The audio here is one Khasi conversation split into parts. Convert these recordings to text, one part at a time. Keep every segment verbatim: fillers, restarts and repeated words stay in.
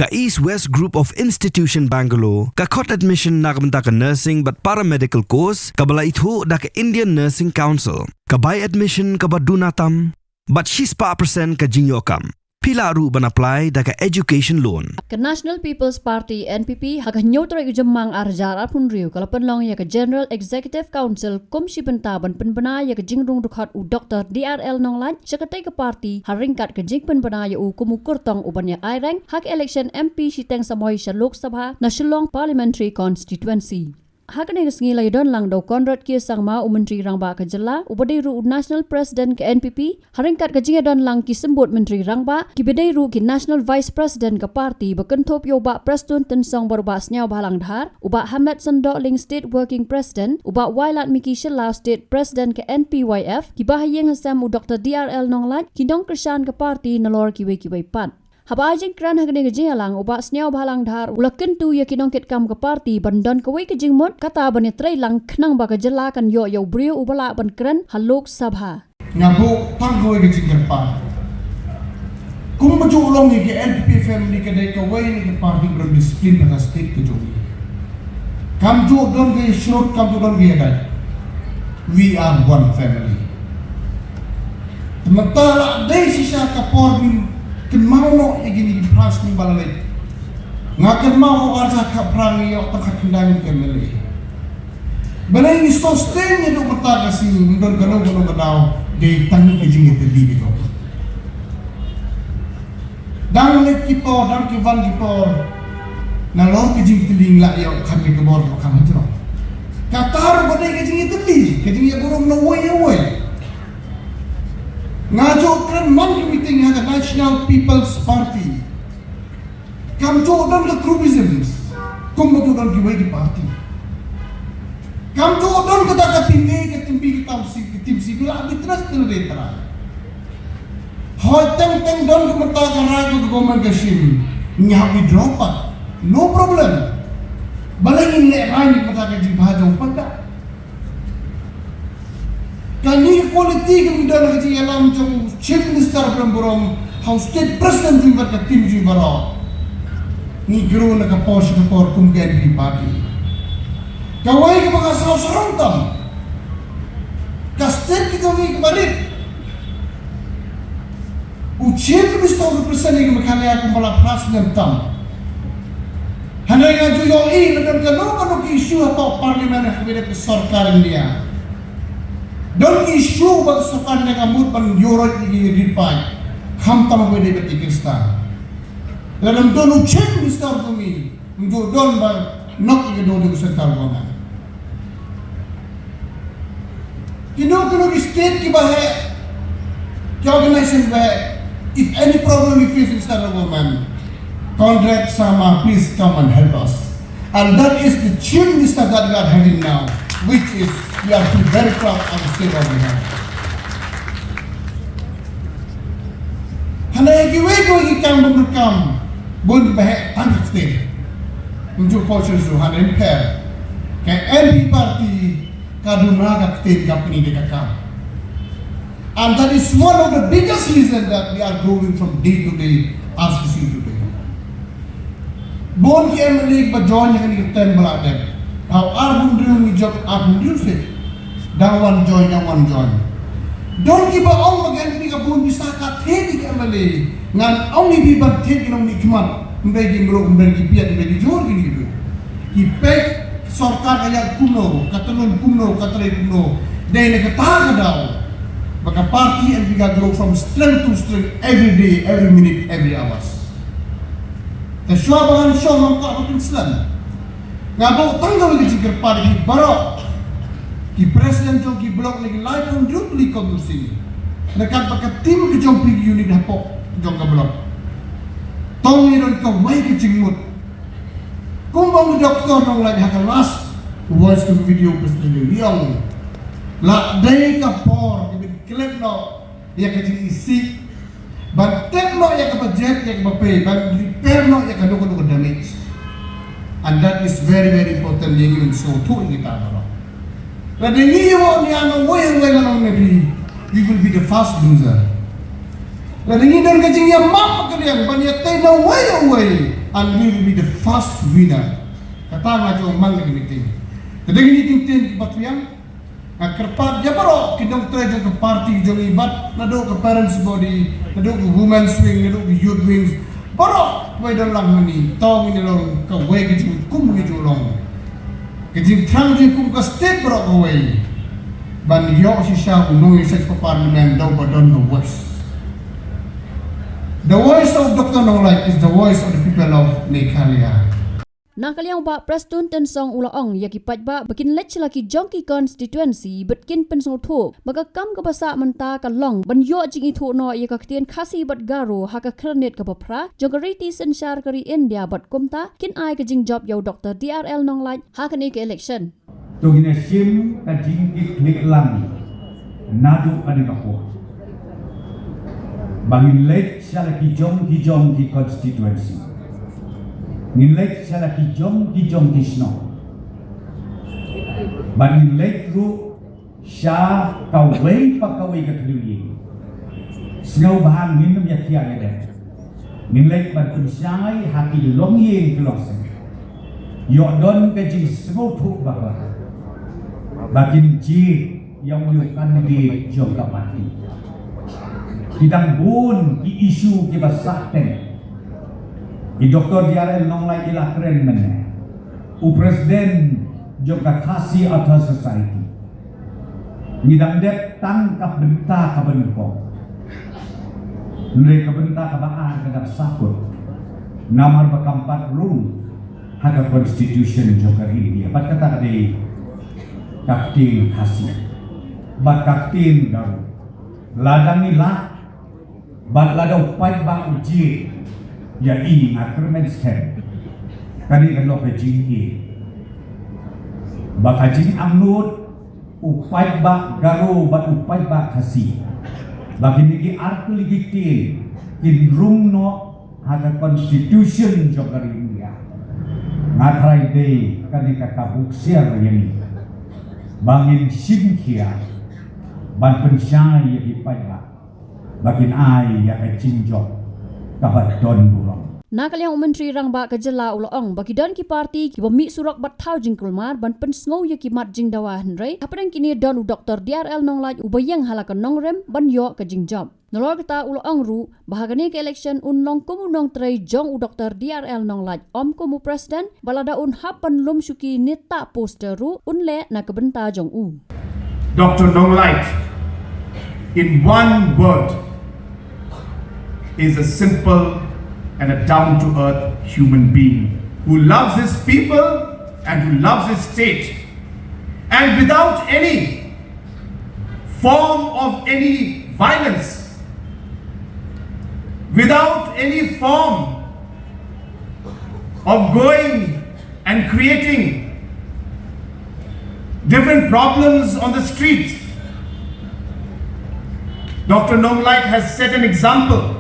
Ka East West Group of Institution Bangalore ka khot admission na ka bynta ka nursing bad paramedical course kaba la ithuh da ka Indian Nursing Council. Ka bai admission kaba duna tam bad shispah percent ka jingïoh kam. Phi lah ruh ban apply da ka education loan. Ka National People's Party, N P P, ha ka hynñiew tarik u Jymmang ar hajar arphew hynriew ka la pynlong ïa ka General Executive Council kum shi bynta ban pynbna ïa ka jingrung dkhot u Doctor D R L Nonglait sha katei ka party, ha ryngkat ka jingpynbna ïa u kum u kyrtong u ban ïa aireng ha ka election M P shiteng samoi sha Lok Sabha na Shillong Parliamentary Constituency. Ha kane ka sngi la ïadon lang da u Conrad K Sangma, u Myntri Rangbah ka jylla, uba dei ruh u National President ka N P P, ha ryngkat ka jingïadon lang ki symbud Myntri Rangbah, kiba dei ruh ki National Vice President ka party, ba kynthup ïa u Bah Prestone Tynsong bad u Bah Sniawbhalang Dhar, u Bah Hamletson Dohling, State Working President, u Bah Wailadmiki Shylla, State President ka N P Y F, ki bahaïing hasem u Doctor D R L Nonglait, ki nongkyrshan ka party nalor kiwei kiwei pat. Haba ai jingkren ha kane ka jingïalang, u Bah Sniawbhalang Dhar u la kyntu ïa ki nongkitkam ka party ban don kawei ka jingmut, kata ban ïatrei lang khnang ba ka jylla kan ïoh ïa u briew uba lah ban kren ha Lok Sabha. Nga buh tang kawei ka jingkyrpad. Kumba ju long ïa ka N P P family, ka dei kawei na ka party ba don discipline ha ka state ka jong ngi. Kam ju don ka ïashnot, kam ju don ka ïadei. We are one family. Te mynta la dei shisha ka por ban kynmaw noh ïa kine ki phra snem ba la leit. Nga kynmaw ha u ar hajar khatphra ngi ïoh tang khatkhyndai ngut ki M L A. Balei ngi sustain ïa ka, mynta ka sngi ym don kano kano ka daw, dei tang ka jingïatylli ka jong ngi. Dang leit ki por, dang ki wan ki por, nalor ka jingtylli ngi la ïoh kham ïa ka bor ka kham hajrong. Kata ruh ka dei ka jingïatylli, ka jingïaburom na uwei ïa uwei. Nga ju kren man ka meeting ha ka National People's Party. Kam ju don ka groupisms kumba ju don kiwei ki party. Kam ju don kata ka tim A, ka tim B, ka tim C, ka tim C, ba la witness te la dei trai. Hooid, teng teng don ka mynta ka rai ka government ka shim, ngi hap withdraw pat. No problem. Balei ngin lehrai na ka mynta ka jingbha jong u paidbah. Kane ka quality ka mih don ha ka jingïalam jong u Chief Minister ba don burom, ha u State President jong ngi bad ka team jong ngi baroh. Ngi grow na ka por sha ka por kum ka N P P party. Kawei kaba nga sngewsarong tam, ka state ka jong ngi kaba rit. U Chief Minister u represent ïa ka Meghalaya kumba la phra snem tam. Hynrei nga ju ïohi lada don kano kano ka issue hapoh Parliament ha kaba ïadei bad ka sorkar India. Don ki issue ba ka sorkar India ka mut ban ïuhroit ïa ki ri paid, khamtam ha kaba ïadei bad ki Khristan. Lada ym don u Chief Minister jong ngi, ym ju don ba nok ïa ka dor jong ka central government. Kino kino ki state kiba heh, ki organization ba heh, if any problem we face in central government, Conrad Sangma, please come and help us. And that is the Chief Minister that we are having now, which is, we are feel very proud as a state of Meghalaya. Hynrei kiwei kiwei ki kam bun kam bun ba heh tang ka ktien. Ym ju poi shuh shuh, hynrei ym pher. Ka N P P party ka duna ka ktien, ka pyni da ka kam. And that is one of the biggest reason that we are growing from day to day as we see today. Bun ki M L A ba join ha kane ka term ba la dep. Haba arphew hynriew ngi jop arphew hynriew seat. Dang wan join, dang wan join. Don kiba ong ba ka N P P ka bun pisa, ka thied ïa ki M L A. Ngan ong ïa phi ban thied ki nongmihkhmat. Ym dei ki mluh, ym dei ki bieit, ym dei ki jhur kine kiba. Ki peit sorkar ka ïaid kumno, ka tnun kumno, ka trei kumno. Dei na kata ka daw ba ka party N P P ka grow from strength to strength every day, every minute, every hours. Te shuwa ba ngan shong, ngam kwah ban kynslem. Nga buh tang kawei ka jingkyrpad ïa phi baroh, ki president jong ki block, na ki laiphew hynriew tylli ki constituency, ryngkat bad ka team ka jong phi, ki unit hapoh jong ka block. To ngin don kawei ka jingmut. Kumba ong u Doctor Nonglait ha ka last voice ka video president, u ong la dei ka por ka ban klet noh ïa ka jingisih, ban tep noh ïa ka budget, ïa kaba pei, ban repair noh ïa kano kano ka damage. And that is very, very important, ïa ngi ban sngewthuh ïa kita baroh. Lada ngi ïoh nia na uwei uwei, ngan ong ïa phi, we will be the first loser. Lada ngi don ka jingïamap bakordor ban ïatei na uwei uwei, And we will be the first winner. Kata nga jong man ka meeting. Te dei kine ki ktien kiba tbiang. Nga kyrpad ïa baroh ki nongtrei jong ka party jong i bad naduh ka parents body, naduh ka women's wing, naduh ka youth wings. Baroh kiba don lang hangne, to ngin long kawei ka jingkum ka jinglong. Ka jingthrang jingkum ka state baroh kawei. Ban ïoh shisha u nongïasaid ka parliament da uba don the voice. The voice of Doctor Nonglait is the voice of the people of Meghalaya. Na ka liang u Bah Prestone Tynsong u la ong ïa ki paidbah ba kin leit sha la ki jong ki constituency bad kin pynsngewthuh ba ka kam kaba sah mynta ka long ban ïoh jingithuh noh ïa ka ktien Khasi bad Garo ha ka khyrnit kaba phra jong ka riti synshar ka ri India bad kumta kin ai ka jingjop ïa u Doctor D R L Nonglait ha kane ka election. To ngin ïa shim ka jingkitkhlieh lang naduh kane ka por ba ngin leit sha la ki jong ki jong ki constituency, ngin leit sha la ki jong ki jong ki shnong, ba ngin leit ruh sha kawei pa kawei ka thliew ïing. Sngewbha ngin ym ïa thiah ïa dep. Ngin leit ban pynshai ha ki longïing ki longsem. Ïoh don ka jingsngewthuh bakla ba kin jied ïa une u candidate jong ka party. Ki dang bun ki issue kiba sah teng. I Doctor D R L Nonglait i la kren mynne, u president jong ka Khasi Authors' Society. Ngi dang dep tang ka bynta kaba nyngkong. Hynrei ka bynta kaba ar ka dang sahkut. Namar ba kam pat rung ha ka constitution jong ka India. Bad kata ka dei ka ktien Khasi bad ka ktien Garo. Lada ngi lah bad lada u paidbah u jied ïa i, nga kyrmen skhem, kane kan long ka jingïeit ba ka jingangnud u paidbah Garo bad u paidbah Khasi ba kine ki artylli ki ktien kin rung noh ha ka constitution jong ka ri India. Nga tharai dei kane ka kabu ksiar ïa ngi ba ngin shim khia ban pynshai ïa ki paidbah ba kin ai ïa ka jingjop kaba don burom. Na ka liang u Myntri Rangbah ka jylla u la ong ba ki don ki party kiba mih surok bad thaw jingkulmar ban pynsngew ïa ki mat jingdawa, hynrei hapdeng kine don u Doctor D R L Nonglait uba ïeng ha la ka nongrim ban ïoh ka jingjop. Nalor kata u la ong ruh ba ha kane ka election un long kum u nongtrei jong u Doctor D R L Nonglait, ym kum u president, ba lada un hap ban lum shuki ne tah poster ruh un leh na ka bynta jong u. Doctor Nonglait, in one word, is a simple and a down-to-earth human being who loves his people and who loves his state, and without any form of any violence, without any form of going and creating different problems on the street. Doctor Nonglait has set an example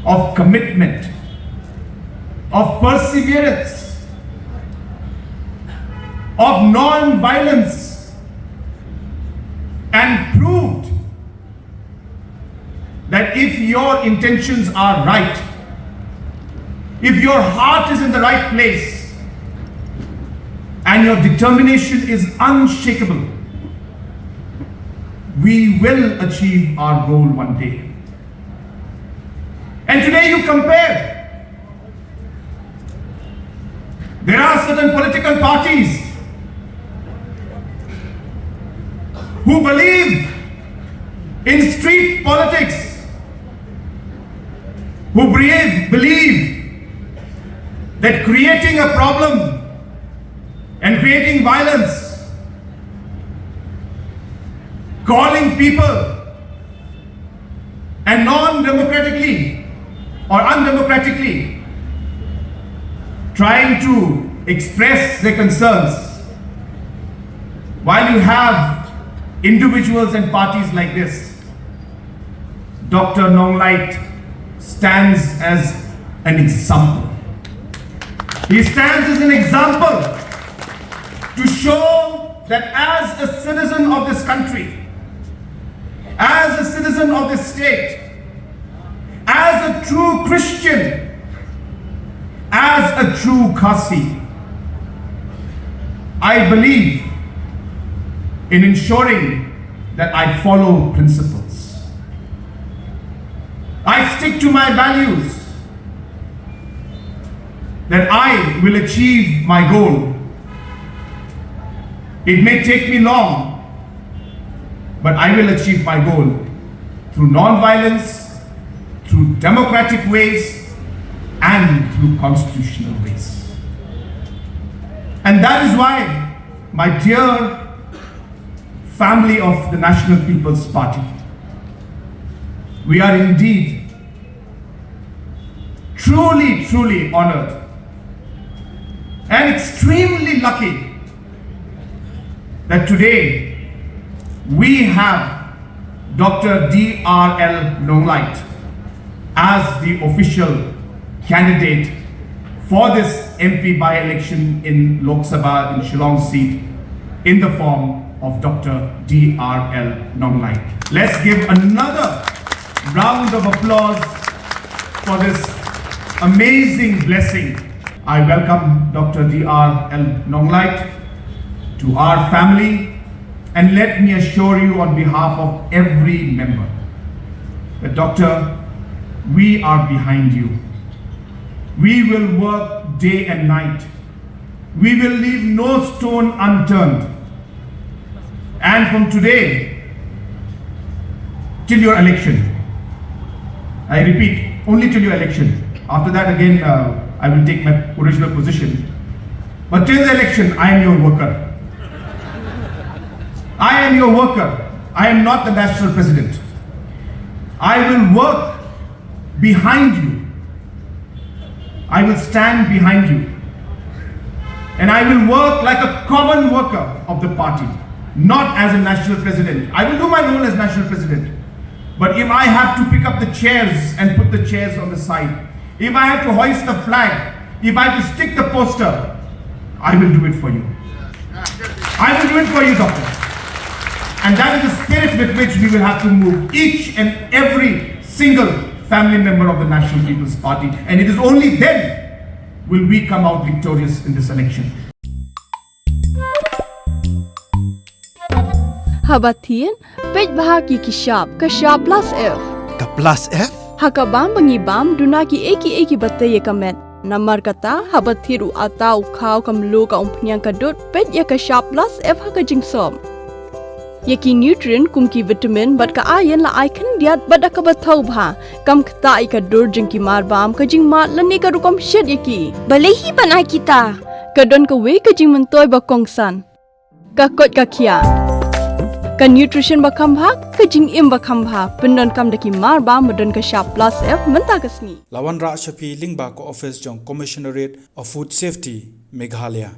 of commitment, of perseverance, of non-violence, and proved that if your intentions are right, if your heart is in the right place, and your determination is unshakable, we will achieve our goal one day. And today you compare. There are certain political parties who believe in street politics, who believe, believe that creating a problem and creating violence, calling people and non-democratically or undemocratically trying to express their concerns, while you have individuals and parties like this, Doctor Nonglait stands as an example. He stands as an example to show that as a citizen of this country, as a citizen of this state, As a true Christian, as a true Khasi, I believe in ensuring that I follow principles. I stick to my values, that I will achieve my goal. It may take me long, but I will achieve my goal through non-violence, through democratic ways, and through constitutional ways. And that is why, my dear family of the National People's Party, we are indeed truly, truly honored and extremely lucky that today we have Doctor D R L Nonglait as the official candidate for this M P by-election in Lok Sabha in Shillong seat in the form of Doctor D R L Nonglait. Let's give another round of applause for this amazing blessing. I welcome Doctor D R L Nonglait to our family, and let me assure you on behalf of every member that, Doctor, we are behind you. We will work day and night. We will leave no stone unturned. And from today, till your election, I repeat, only till your election. After that, again, uh, I will take my original position. But till the election, I am your worker. I am your worker. I am not the national president. I will work behind you. I will stand behind you. And I will work like a common worker of the party, not as a national president. I will do my role as national president. But if I have to pick up the chairs and put the chairs on the side, if I have to hoist the flag, if I have to stick the poster, I will do it for you. I will do it for you, Doctor. And that is the spirit with which we will have to move, each and every single family member of the National People's Party. And it is only then will we come out victorious in this election. Haba thied, peit bha ki ki shap, ka shap plus F. Ka plus F? Ha ka bam ba ngi bam, duna ki ei ki ei ki ba tei ïa ka met. Namar kata, haba thied u ata, u khaw, ka mluh, ka umphniang, ka dud, peit ïa ka shap plus F ha ka jingsop. Ïa ki nutrient kum ki vitamin bad ka iron la ai khyndiat bad da kaba thaw bha. Kam ktah ïa ka dur jong ki marbam, ka jingmad lane ka rukom shet ïa ki. Balei hi ban ai kita? Ka don kawei ka jingmyntoi ba kongsan. Ka koit ka khiah. Ka nutrition ba kham bha, ka jingim ba kham bha. Pyndonkam da ki marbam ba don ka shap plus F mynta ka sngi. La wanrah sha phi lyngba ka office jong Commissionerate of Food Safety, Meghalaya.